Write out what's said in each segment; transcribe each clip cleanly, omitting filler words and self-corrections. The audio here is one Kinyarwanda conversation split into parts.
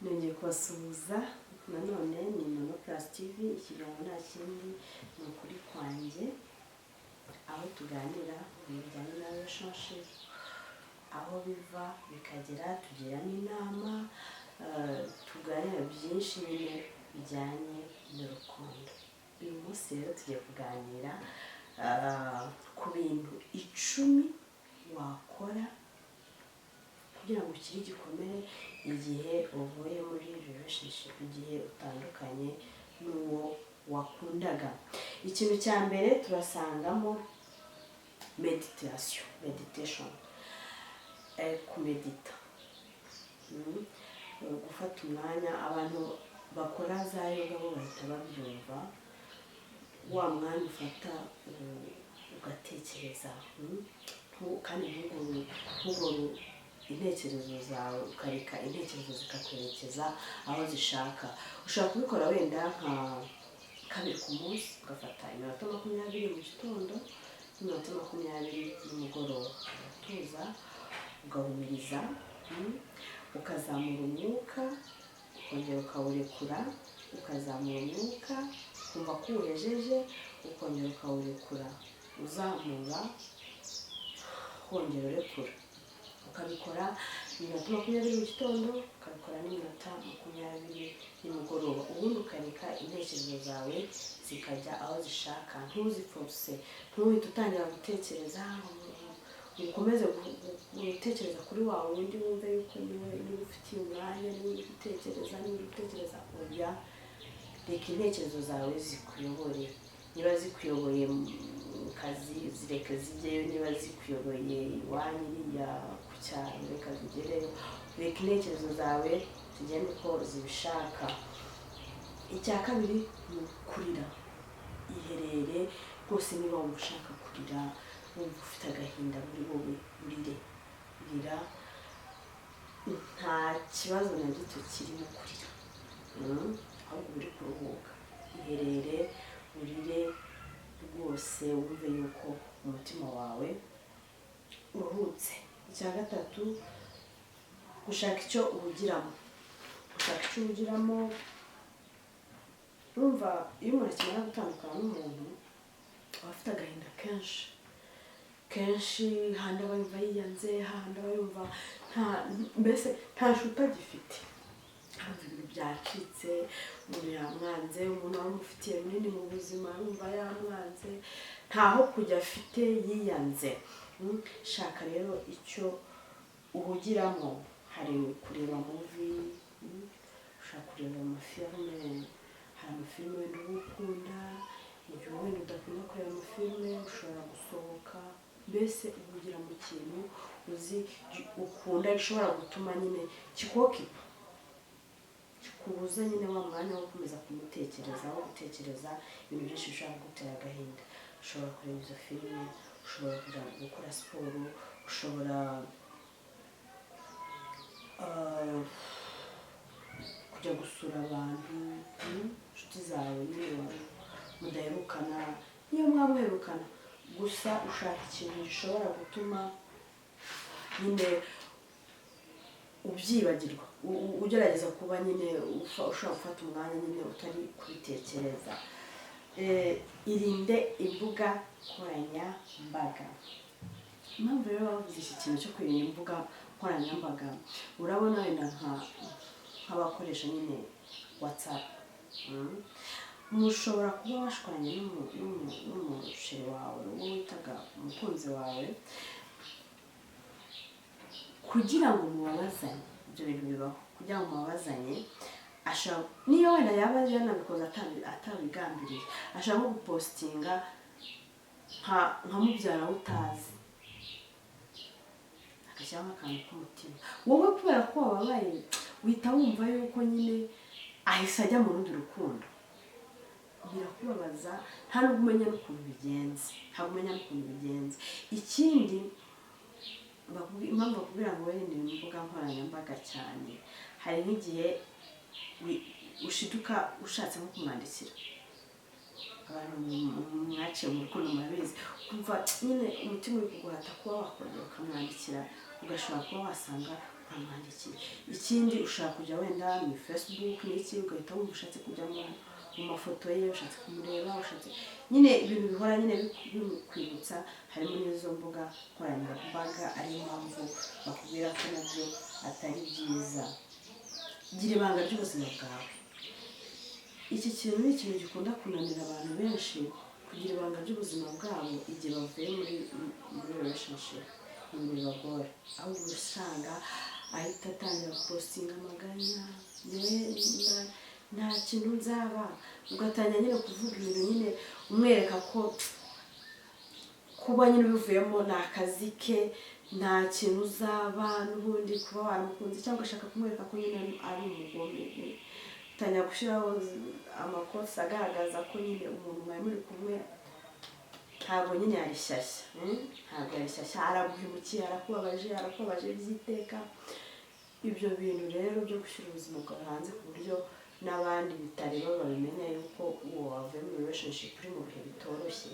Nongeye kubasuhuza nanone. Ni Nono Plus TV. Ikiganiro nta kindi, ni ukuri kwanjye, aho tuganira ku bintu bijyanye na relationship, aho biva bikagera, tugira n'inama, tuganira byinshi nyine bijyanye n'urukundo. Uyu munsi rero tugiye kuganira ku bintu 10 wakora kugira ngo ukire igikomere igihe uvuye muri relationship, igihe utandukanye n'uwo wakundaga. Ikintu cya mbere turasangamo meditation, meditation, kumedita. Gufata umwanya. Abantu bakora za yoga bo bahita babyumva, wa mwanya ufata ugatekereza, kandi ntugore intekerezo zawe, ukareka intekerezo zikakwerekeza aho zishaka. Ushobora kubikora wenda nka kabiri ku munsi, ugafata iminota 20 mu gitondo n'iminota 20 nimugoroba, ugatuza, ugahumiriza, ukazamura umwuka, ukongera ukawurekura, ukazamura umwuka ukumva ko uwuhejeje, ukongera ukawurekura, uzamura, wongera urekura. Ukabikora iminota 20 mu gitondo, ukabikora n'iminota 20 nimugoroba, ubundi ukareka intekerezo zawe zikajya aho zishaka. Ntuziforce, ntuhite utangira gutekereza ngo ukomeze gutekereza kuri wa wundi, wumve yuko niwe niba ufitiye umwanya, niba uri gutekereza, niba uri gutekereza. Oya, reka intekerezo zawe zikuyobore. Niba zikuyoboye mu kazi, zireke zijyeyo. Niba zikuyoboye iwanyu iriya ku cyaro, reka zigereyo. Reka intekerezo zawe zigende uko zibishaka. Icya kabiri ni ukurira. Iherere rwose. Niba wumva ushaka kurira, wumva ufite agahinda muri wowe, urire, rira. Nta kibazo na gito kirimo kurira. Ahubwo uba uri kuruhuka. Iherere, urire rwose, wumve yuko umutima wawe uruhutse. Icya gatatu, gushaka icyo uhugiramo. Gushaka icyo uhugiramo, urumva iyo umuntu akimara gutandukana n'umuntu aba afite agahinda kenshi kenshi, handi aba yumva yiyanze, handi aba yumva nta, mbese nta nshuti agifite, arumva ibintu byacitse, umuntu yamwanze, umuntu wari umufitiye runini mu buzima arumva yamwanze, ntaho kujya afite, yiyanze. Shaka rero icyo uhugiramo. Hari kureba movie, ushobora kureba amafilme, hari amafilme wenda uba ukunda. Igihe wenda udakunda kureba amafilme, ushobora gusohoka, mbese uhugira mu kintu uzi ukunda gishobora gutuma nyine kikoccupa, kikubuza nyine wa mwanya wo gukomeza kumutekereza, wo gutekereza ibintu byinshi bishobora kugutera agahinda. Ushobora kureba izo filime, ushobora kujya gukora siporo, ushobora kujya gusura abantu, inshuti zawe nyine mudaherukana, niyo mwaba muherukana. Gusa ushaka ikintu gishobora gutuma nyine ubyibagirwa, ugerageza kuba nyine ushobora gufata umwanya nyine utari kubitekereza. Irinde imbuga nkoranyambaga. Impamvu rero bavuze iki kintu cyo kwirinda imbuga nkoranyambaga, urabona wenda nk'abakoresha nyine WhatsApp, mushobora kuba washwanye n'umuchéri wawe, uwo witaga umukunzi wawe, kugira ngo mubabazanye. Ibyo bintu bibaho. Kugira ngo mubabazanye, ashobora, niyo wenda yaba yanabikoze atabigambiriye, ashobora nko gupostinga nka mubyara we utazi, agashyiraho akantu k'umutima. Wowe kubera ko wababaye, uhita wumva yuko nyine ahise ajya mu rundi rukundo. Birakubabaza, nta nubwo umenya n'ukuntu bigenze, ntabwo umenya n'ukuntu bigenze. Ikindi impamvu bakubwira ngo wirinde imbuga nkoranyambaga cyane, hari nk'igihe ushiduka ushatse nko kumwandikira. Abantu mwaciye mu rukundo murabizi, kumva nyine umutima uri kuguhata kuba wakongera ukamwandikira, ugashobora kuba wasanga Uramwandikiye. Ikindi, ushaka kujya wenda mu Facebook n'iki, ugahita wumva ushatse kujya mu mafoto ye, ushatse kumureba, ushatse nyine ibintu bihora nyine bikwibutsa, harimo n'izo mbuga nkoranyambaga, ariyo mpamvu bakubwira ko nabyo atari byiza. Gira ibanga ry'ubuzima bwawe. Iki kintu ni ikintu gikunda kunanira abantu benshi, kugira ibanga ry'ubuzima bwabo igihe bavuye muri relationship. Ni ibintu bibagora, ahubwo usanga ahita atangira gupostinga amaganya, "Yewe, nta kintu nzaba", ugatangira nyine kuvuga ibintu nyine umwereka ko kuba nyine ubivuyemo ni akazi ke, nta kintu uzaba n'ubundi, kuba waramukunze, cyangwa ugashaka kumwereka ko nyine ari umugome, utangira gushyiraho amakosa agaragaza ko nyine umuntu mwari muri kumwe ntabwo nyine yari shyashya, Ntabwo yari shyashya, araguhemukiye, arakubabaje, arakubabaje by'iteka. Ibyo bintu rero byo gushyira ubuzima bwawe hanze ku buryo n'abandi bitareba babimenya yuko uwo wavuye muri relationship uri mu bihe bitoroshye,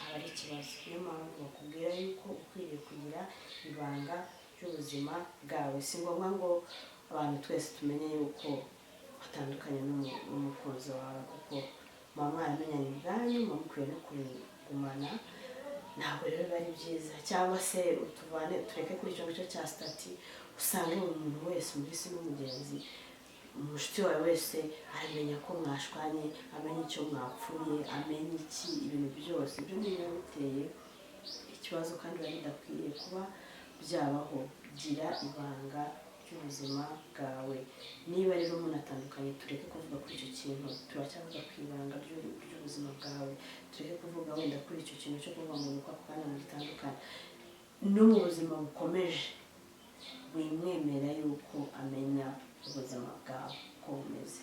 aba ari ikibazo. Niyo mpamvu bakubwira yuko ukwiriye kugira ibanga ry'ubuzima bwawe. Si ngombwa ngo abantu twese tumenye yuko watandukanye n'umukunzi wawe, kuko muba mwaramenyanye ubwanyu, muba mukwiye no kubigumana. Ntabwo rero biba ari byiza. Cyangwa se utuvane, tureke kuri icyo ngicyo cya status, usange buri muntu wese muri si n'umugenzi, umushuti wawe wese aramenya ko mwashwanye, amenya icyo mwapfuye, amenya iki, ibintu byose. Ibyo ni biba biteye ikibazo kandi biba bidakwiriye kuba byabaho. Gira ibanga ry'ubuzima bwawe. Niba rero munatandukanye, tureke kuvuga kuri icyo kintu, turacyavuga ku ibanga ry'ubuzima bwawe. Tureke kuvuga wenda kuri icyo kintu cyo kuvuga ngo nuko ako kanya mugitandukana. No mu buzima bukomeje, wimwemera yuko amenya ubuzima bwawe uko bumeze.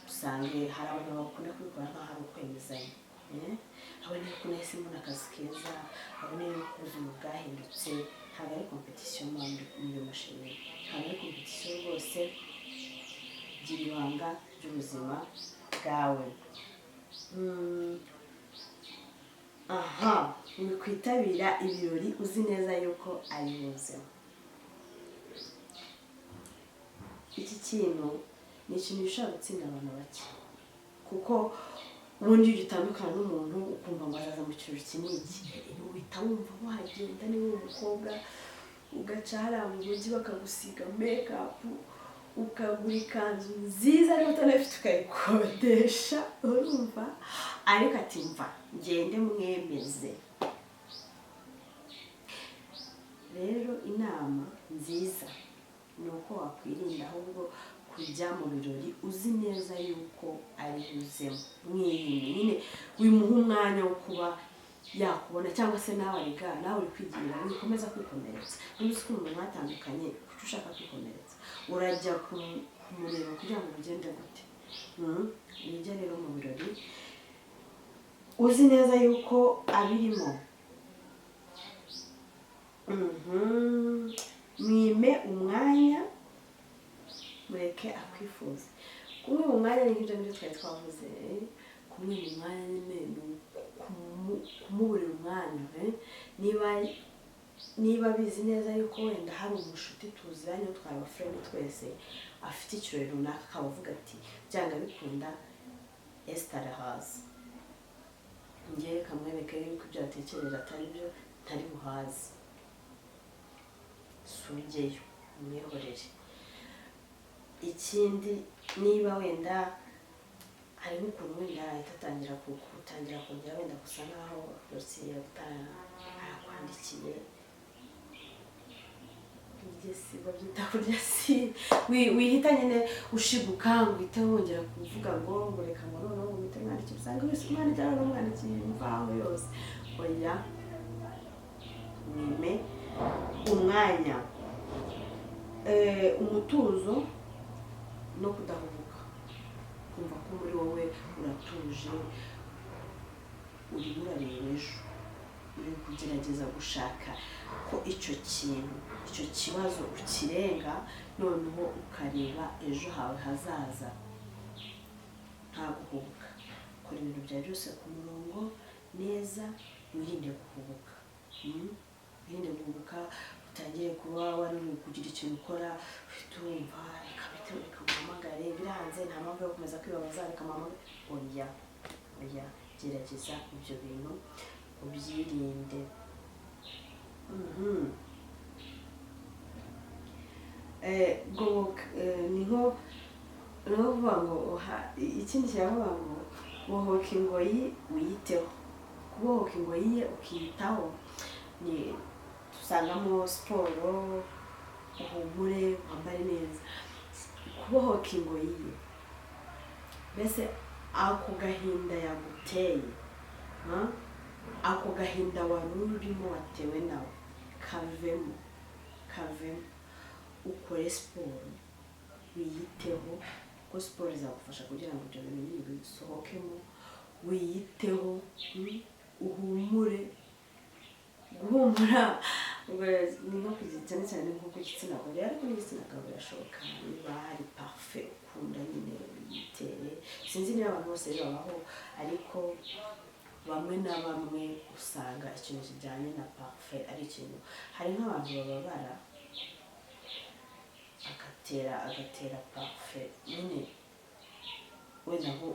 Usange hari abantu bakunda kubikora nk'aho ari ukwemezanya, eh? Abone yuko nahise mbona akazi keza, abone yuko ubuzima bwahindutse. Ntabwo ari competition muba muri mashini, ntabwo ari competition rwose. Gira ibanga ry'ubuzima bwawe. Aha wikwitabira ibirori uzi neza yuko ari buzima. Iki kintu ni ikintu gishobora gutsinda abantu bake, kuko ubundi iyo ugitandukana n'umuntu ukumva ngo azaza mu kirori iki n'iki, uhita wumva wagenda, niba uri umukobwa ugaca hariya mu mujyi bakagusiga makeup, ukagura ikanzu nziza, ariko utanayifite ukayikodesha, urumva? Ariko ati: "Mva ngende mwemeze." Rero inama nziza ni uko wakwirinda ahubwo kujya mu birori uzi neza yuko ari buzemo. Mwiyime nyine, wimuha umwanya wo kuba yakubona, cyangwa se nawe arega, nawe uri kwigirira, wikomeza kwikomeretsa. Niba uzi ko umuntu mwatandukanye, kuki ushaka kwikomeretsa? Urajya kumureba kugira ngo bigende gute? Wijya rero mu birori uzi neza yuko abirimo. Mwime umwanya, mureke akwifuza. Kumwima umwanya ni nk'ibyo ngibyo twari twavuze. Kumwima umwanya nyine ni kumuburira umwanya. Niba abizi neza yuko wenda hari umushuti tuziranye, twari abafriend twese, afite ikirori runaka, akaba avuga ati: "Byanga bikunda Esther arahaza, njye kamwereke yuko ibyo yatekereje atari byo, ntari buhaze." Sujyeyo, umwihorere. Ikindi, niba wenda hari nk'ukuntu wenda ahita atangira gutangira kongera wenda gusa nkaho dosiye arakwandikiye, kurya si babyita kurya si wihita nyine ushiguka ngo uhite wongera kuvuga ngo reka ngo noneho ngo uhite mwandikira, usanga wese umwandikira, noneho umwandikiye imvaho yose. Oya, mwime umwanya. Umutuzo no kudahubuka, kumva ko muri wowe uratuje, urimo urareba ejo, uri kugerageza gushaka ko icyo kintu, icyo kibazo ukirenga, noneho ukareba ejo hawe hazaza. Nta guhubuka, kora ibintu byawe byose ku murongo neza, wirinde guhubuka. Wirinde guhubuka, utangire kuba wari uri kugira ikintu ukora, uhita wumva reka bite, reka muhamagare, biranze, nta mpamvu yo gukomeza kwibabaza, reka muhamagare. Oya, oya, gerageza ibyo bintu ubyirinde. Goboka, ni nko kuvuga ngo ikindi kiravuga ngo bohoka ingoyi wiyiteho. Kubohoka ingoyi ye ukiyitaho ni dusangamo siporo, uhumure, wambare neza. Kubohoka ingoyi ye, mbese ako gahinda yaguteye, ha? Ako gahinda wari urimo watewe nawe, kavemo, kavemo, ukore siporo, wiyiteho, kuko siporo izagufasha kugira ngo ibyo bintu nyine bisohokemo. Wiyiteho, uhumure. Guhumura ubwo ni nko cyane cyane nko ku gitsina gore, ariko n'igitsina gabo birashoboka. Niba hari parufe ukunda nyine uyitere. Sinzi niba abantu bose bibabaho, ariko bamwe na bamwe usanga ikintu kijyanye na parufe ari ikintu, hari nk'abantu bababara agatera parufe nyine, wenda nko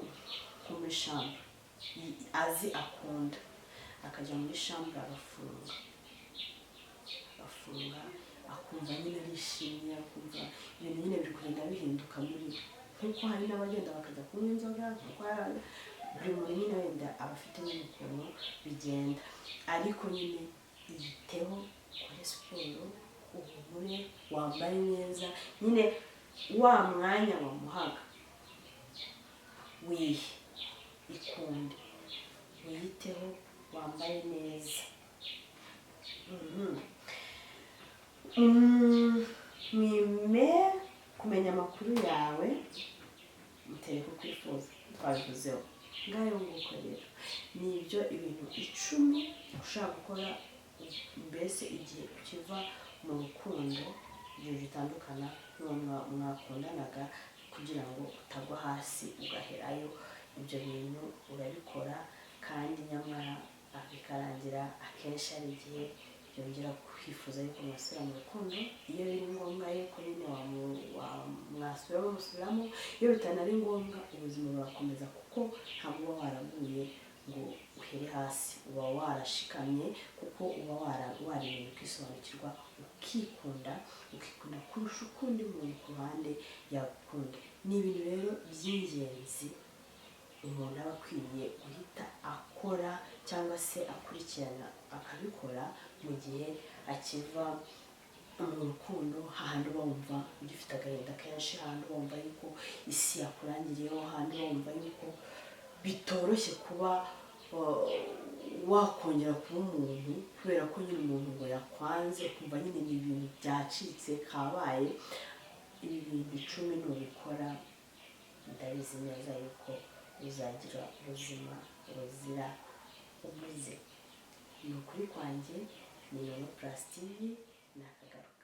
muri chambre azi akunda, akajya muri chambre agafunga, akumva nyine arishimye, akumva ibintu nyine biri kugenda bihinduka muri we. Nk'uko hari n'abagenda bakajya kunywa inzoga, nk'uko hari buri muntu nyine wenda aba afite nyine ukuntu bigenda, ariko nyine yiteho, ukore siporo, uhumure, wambare neza nyine. Wa mwanya wamuhaga wihe, ikunde, wiyiteho, wambare neza. Mwime kumenya amakuru yawe, mutere kukwifuza, twabivuzeho. Ngayo nguko rero, ni ibyo ibintu 10 ushobora gukora mbese igihe ukiva mu rukundo, igihe ugitandukana n'uwo mwakundanaga, kugira ngo utagwa hasi ugaherayo. Ibyo bintu urabikora kandi nyamara bikarangira. Akenshi hari igihe byongera kwifuza yuko mwasubira mu rukundo. Iyo biri ngombwa yuko nyine mwasubiramo, musubiramo. Iyo bitanari ngombwa, ubuzima burakomeza, kuko ntabwo uba waraguye ngo uhere hasi, uba warashikamye, kuko uba warimenye, ukisobanukirwa, ukikunda, ukikunda kurusha uko undi muntu ku ruhande yagukunda. Ni ibintu rero by'ingenzi umuntu aba akwiriye guhita akora cyangwa se akurikirana akabikora mu gihe akiva mu rukundo, hahandi uba wumva ugifite agahinda kenshi, hahandi uba wumva yuko isi yakurangiriyeho, hahandi uba wumva yuko bitoroshye kuba wakongera kuba umuntu, kubera ko nyine umuntu ngo yakwanze, ukumva nyine ni ibintu byacitse kabaye. Ibi bintu 10 nubikora, ndabizi neza yuko uzagira ubuzima buzira umuze. Ni ukuri kwanjye, ni Nono Plus TV, nakagaruka.